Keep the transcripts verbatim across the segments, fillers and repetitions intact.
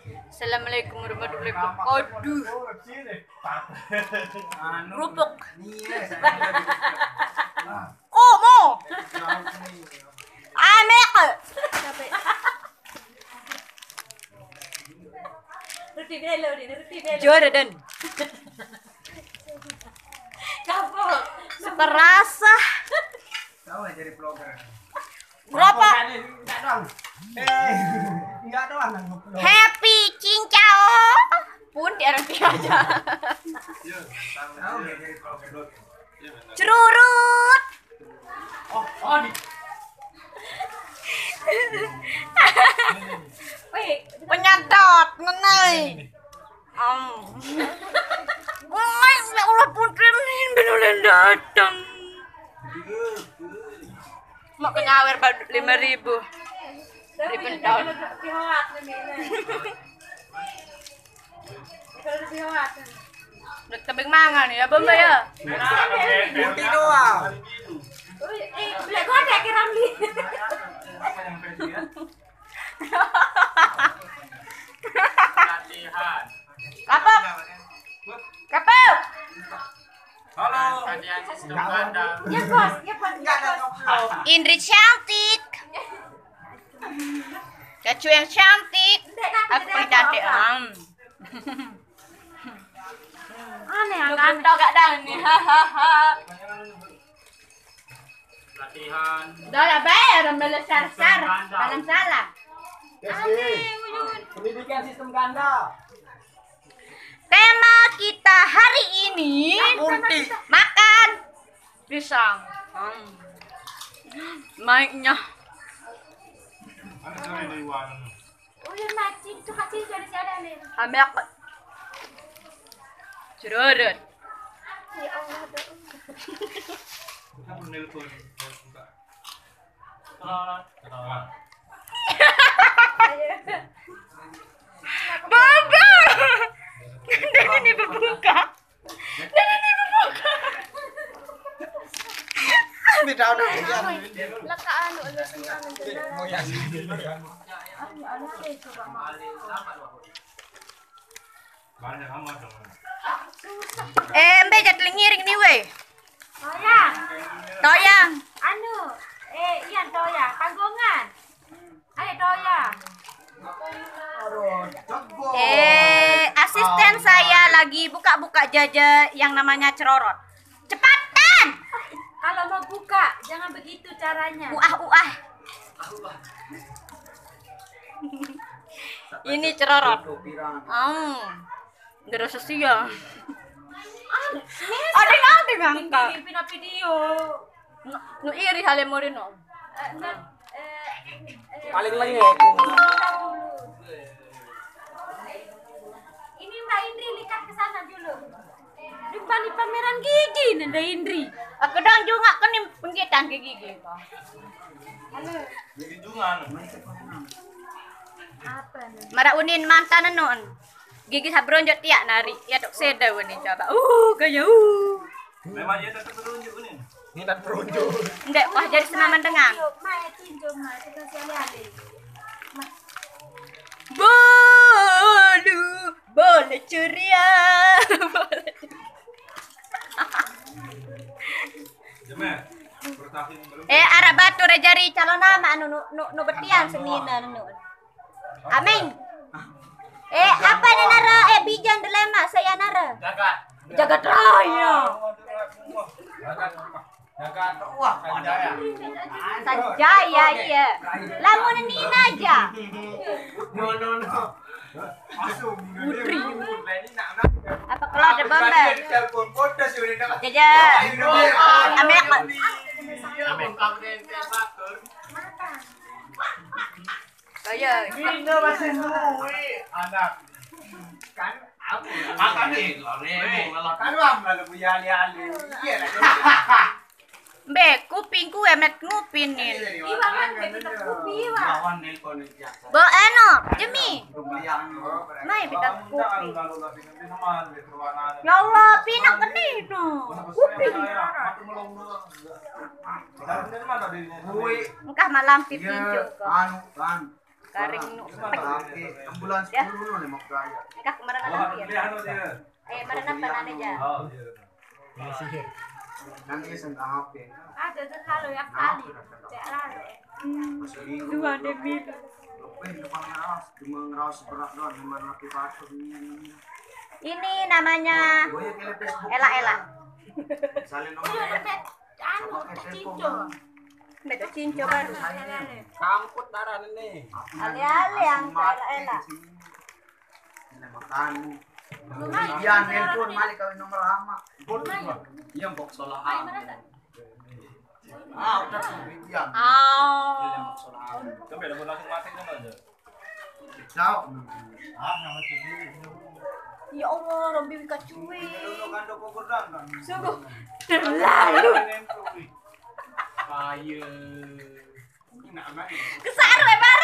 Assalamualaikum warahmatullahi wabarakatuh. Kerupuk. Komo. Amek. Ruti belo, Din, ruti belo. Jordan. Kapo. Seperasa. Tahu nggak jadi vlogger? Berapa? Enggak doang. Eh, enggak doang yang ngeplok. Happy Cincau. Pun di R M P aja. Tahu nggak jadi vlogger? Cerurut. Oh, oh, di Wih, penyedot, nenai. Om. Wah, ya Allah, putri ini beneran datang. Mau ke nyawer ba-, lima ribu. Di pentol. Udah tebing mangan ya, Bamba ya. Putih doang. Eh, beli gua ada kiram di. Kapok. Kapok. Halo. Ya, Bos, ya, Bos, ya, Bos. Indri cantik. Kacu yang cantik. Aku paling cantik. Aneh, aneh. Tau gak dah ni? Hahaha. Latihan. Dah lah, bayar, orang bela sar-sar. Dalam salah. Pendidikan sistem ganda. Tema kita hari ini makan pisang. Hmm. Maiknya. Ada dari Iwan. Oh, ya, macin. Tuh, kasih jadi siapa nih? Ambek. Cerurut. Ya Allah, doa. Kita menelpon. Baba. Dan ini berbuka. Dan ini berbuka. Beda orang. Laka anu, anu, anu, anu. Anu, anu, coba, Mak. Eh, embe jat lengiring ni weh. Toyang. Toyang. Anu, eh, iya, Toyang. Tanggungan. Ayo, Toyang. Eh, asisten saya lagi buka-buka jaja yang namanya cerorot. Cepatan! Kalau mau buka, jangan begitu caranya. Uah, uah. Ini cerorot. Am. Nggak ada sesia. Ada, ada ngangka. Pina video. Nu, nu iri hale morino. Paling lengek. Ini Mbak Indri, lihat ke sana dulu. Di balik pameran gigi nenda Indri. Aku dong juga kan yang penggitan gigi gitu. Halo. Gigi juga. Apa nih? Mara unin mantan nun. Gigi sabronjot tiak nari. Ya dok seda wani coba. Uh, gaya uh. Memang dia tetap berunjuk ni. Ini tak berunjuk. Enggak, wah jadi senaman dengan. Mai tunjuk mai kita sekali-kali. Bolu, boleh ceria. Eh, arah batu dah jari calon nama anu nu, nu, nu betian senina nu. Ameng. Eh, apa ni nara? Eh, bijan dilema saya nara. Jagat. Jagat raya. Jagat. Jagat. Wah, ada ya. Sanjaya, iya. Lamun ini aja. No, no, no. Putri. Apa kalau ada bamba? Jaja. Amek. Amek. Saya. Ini masih nui anak. Kan aku. Makan nih, lore. Kan lam lalu punya ali-ali. Iya lah. Mbe, kuping ku emet ngupin nin. Iwa kan kita kupi, Iwa. Bo eno, Jemi. Mai kita kupi. Ya Allah, pinak gede no. Kuping. Engkah malam pipi juga. Anu kan. Garing nu. Bulan sepuluh nu nih mau gaya. Engkah kemarin anak dia. Eh, mana apa nanya aja? Oh, iya. Nanti saya H P. Ada tuh halo ya kali. Cek lalu. Dua demi. Lebih depan ngeras, cuma ngeras berat doang, cuma laki batuk ini. Ini namanya Ela Ela. Saling nomor. Anu, cinco. Betul cinco baru. Kamput darah ini. Ale-ale yang Ela Ela. Iya, nelpon malik kawin nomor lama. Iya, mbok salah. Ah, udah, iya. Ah. Iya, mbok salah. Coba langsung mati kan aja. Tahu. Ah, nama sih. Ya Allah, Rombi kacui. Sungguh terlalu. Ayo. Kesar lebar.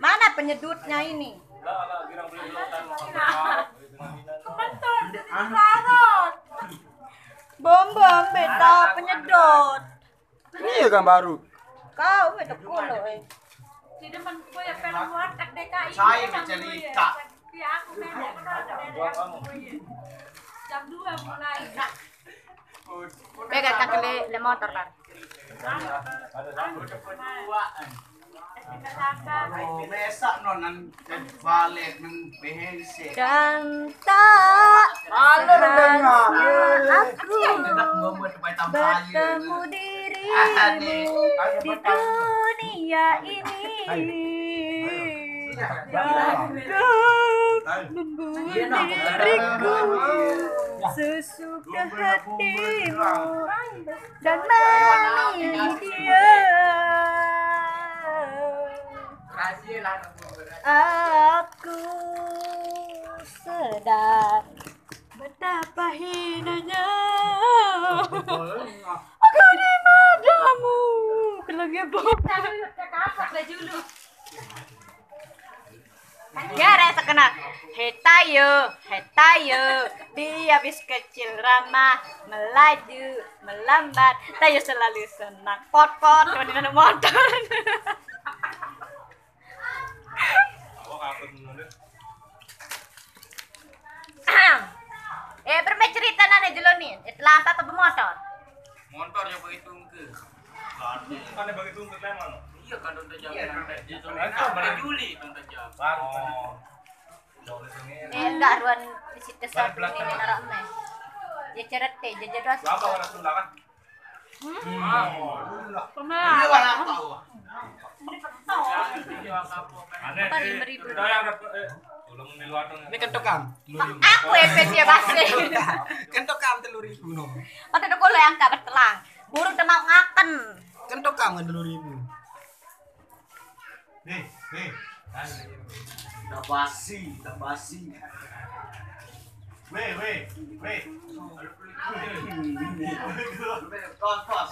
Mana penyedutnya ini? Kepentul, parut. Bom-bom, beda penyedot. Ini ya kan baru. Kau itu kulo, eh. Di depan gue ya film warteg D K I. Saya cerita. Ya, aku memang jam dua mulai. Pegang kaki le, le motor, Bang. Oh, mesak nonan balik nang behensek. Dan tak Alur aku bertemu dirimu di dunia ini. Dan kau membunuh diriku sesuka hatimu dan mani dia. Aku sedar betapa hinanya aku di matamu. Kelagi bom. Kakak dulu. Ya, rasa kena. Hetayo, hetayo. Dia bis kecil ramah, melaju, melambat. Tayo selalu senang. Pot-pot, cuma di motor. Eh, bermain cerita nana jelo nih. Eh, telampa apa bermotor? Motor ya begitu ke. Kan bagi tunggu kan mana? Iya kan, tonton jam. Iya, tonton jam. Juli tonton jam. Baru. Eh, enggak, ruan di situ satu ini narak meh. Ya, cerete, jaja dos. Apa warna Sunda kan? Hmm. Pemerah. Ini warna apa? Aneh. Tadi lima ribu. Ini kan tukang. Aku efek dia pasti. Kan tukang telur ibu no. Mata dulu yang angkat betelang. Burung temau ngaken. Kan tukang kan telur ibu. Nih, nih. Udah basi, udah basi. Weh, weh, weh. Kos, kos.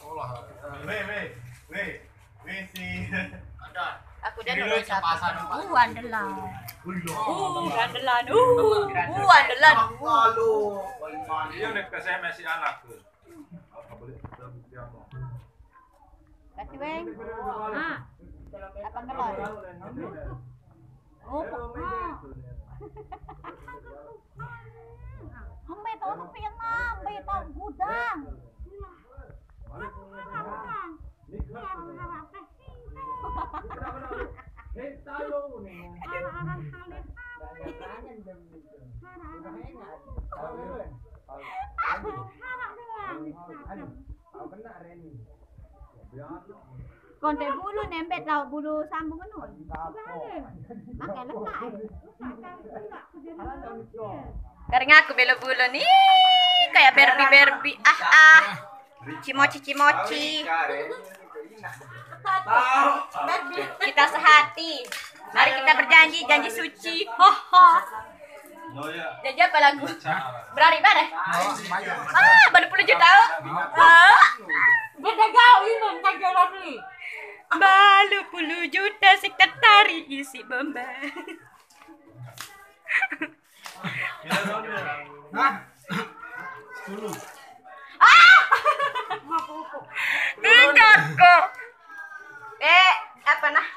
Olah. Weh, weh, weh. Weh, si. Ada. Aku jadi. Uh, andalan. Uh, andalan. Uh, uh, andalan. Uh. Iya nih, ke saya masih anak tuh. Kasih, Weng. Ah. Apa kelor? Oh, ah. Ambe tau tapi yang ambe tau gudang. Orang-orang halus. Aku harap doang. Konte bulu nembet tau bulu sambung anu. Pakai lemak, eh. Garing aku belo bulu nih kayak Barbie Barbie. Ah, ah. Cimoci cimoci. Kita sehati. Mari kita berjanji, janji suci. Ho ho. Janji apa lagu? Berani banget. Ah, baru puluh juta. Ah. Beda gaul ini, kan jalan nih. Baru puluh juta sekretaris isi bomba. Hah? Sepuluh. Ah! Enggak kok. Eh, apa nah?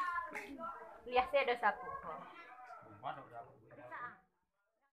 Lihat saya dosa pukul.